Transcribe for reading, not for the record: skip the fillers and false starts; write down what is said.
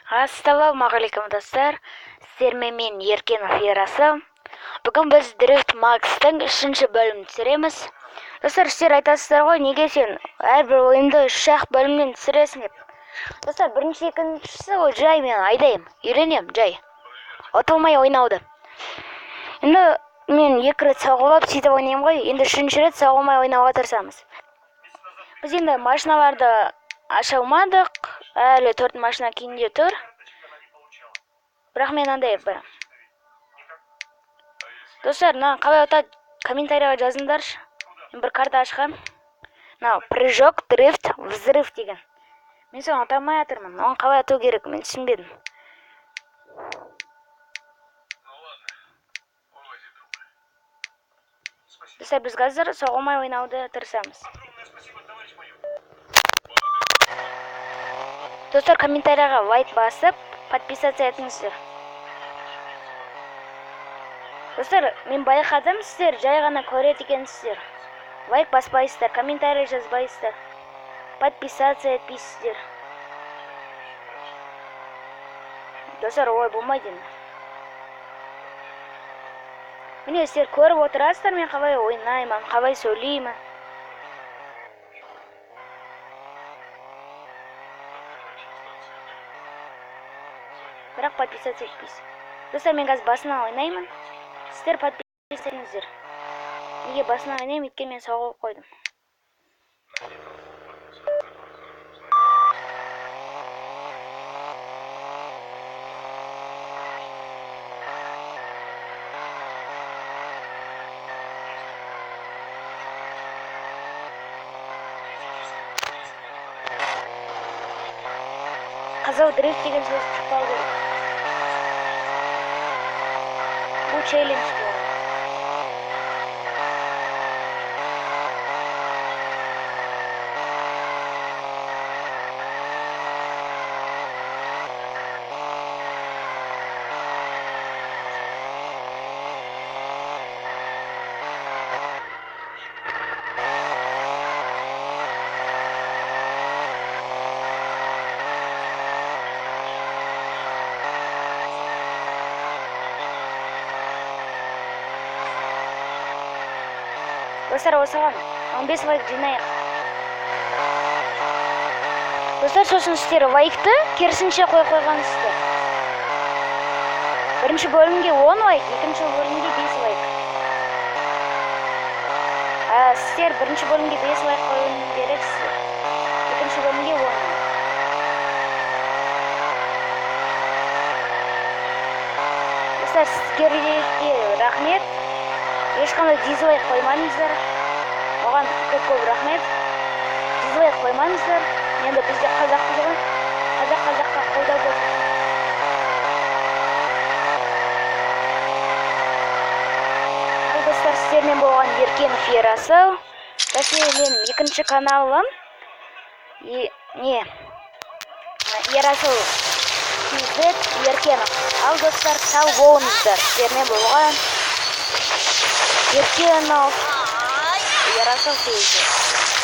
Ассалаумағалейкум, достар! Сіздермен мен, Еркенов Ерасыл. Бүгін біз Drift Max-тың үшінші бөлімін түсіреміз. Достар, сіздер айтасыздар ғой, неге сен әрбір ойынды үш-ақ бөлімнен түсіресің деп. Достар, бірінші, екіншісі ол жай мен айдаймын, үйренемін жай. Ұтылмай ойнауды. Енді мен екі рет соғылып сөйтіп ойнаймын ғой, енді үшінші рет соғылмай ойнауға тырысамыз. Біз енді машиналарды аша алмадық, әлі 4 машина кейінде тұр. Бірақ мен андай бір. Достар, мына қалай ұтады, комментарийға жазыңдаршы. Мен бір карта ашқам. Мынау прыжок, дрифт, взрыв деген. Мен соны ұта алмай жатырмын. Оны қалай ұту керек, мен түсінбедім. Достар, біз қазір соғылмай ойнауды тырысамыз. Достар, комментарийға лайк басып, подписаться етіңіздер. Достар, мен байқадым, сіздер жай ғана көреді екенсіздер. Лайк баспайсыздар, комментарий жазбайсыздар, подписаться етпейсіздер. Достар, олай болмайды енді. Міне, сіздер көріп отырасыздар, мен қалай ойнаймын, қалай сөйлеймін. Бірақ подписаться етпейсіз. Достар, мен қазір басынан ойнаймын. Сіздер подписаться етіңіздер. Неге басынан ойнаймын? Өйткені мен соғылып қойдым. Қызыл дрифт деген сөз шықпау керек. Бұл челлендж болады. Достар, осыған 15 лайк жинайық. Достар, сосын сіздер лайкты керісінше қойып қойғансыздар. Бірінші бөлімге 10 лайк, екінші бөлімге 5 лайк. Сіздер бірінші бөлімге 5 лайк қоюың керексіздер. Екінші бөлімге 10 лайк. Достар, сіздерге рахмет. Ешқандай дизлайк қоймаңыздар. Оған көп-көп рахмет. Дизлайк қоймаңыздар. Енді бізде қазақпыз ғой. Қазақ қазаққа қолдау көрсетсін. Ал достар, сіздермен болған Еркенов Ерасыл. Және мен екінші каналым не? Ерасыл KZ Еркенов. Ал достар, сау болыңыздар. Сіздермен болған Еркенов Ерасыл KZ.